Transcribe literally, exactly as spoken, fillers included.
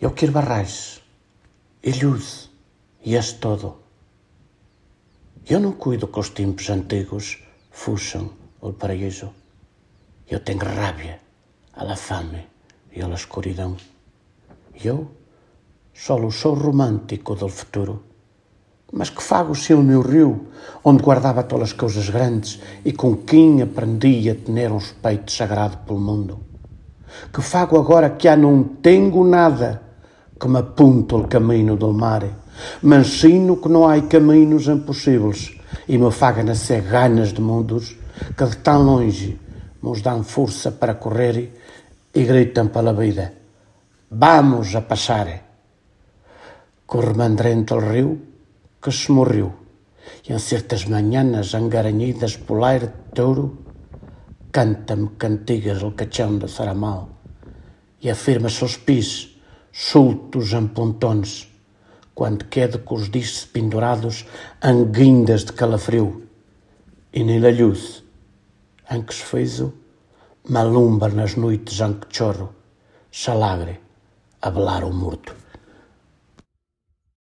Yo quiero barrais, i lluz, i és todo. Yo non cuido que os tiempos antigos fusen el paraíso. Yo tengo rabia a la fame i a la escuridão. Yo solo sou romántico del futuro. Mas que fago sin el meu rio, onde guardava todas as cousas grandes e com quem aprendi a tener um respeito sagrado pelo mundo? Que fago agora que já não tenho nada que me aponte o caminho do mar? Me ensino que não há caminhos impossíveis e me faga nascer ganas de mundos que de tão longe nos dão força para correr e gritam pela vida: "Vamos a passar!" Corro-me andrente el riu que se morriu, i en certes manhanes engaranyides pol aire touro canta-me cantigas el catxan de Saramal i afirma-se els pis soltos en pontons quan quedo cos dits pendurados en guindes de calafriu i ni la lluz en que se fixo m'alumbra nas noites en que chorro, se alegre a velar o morto.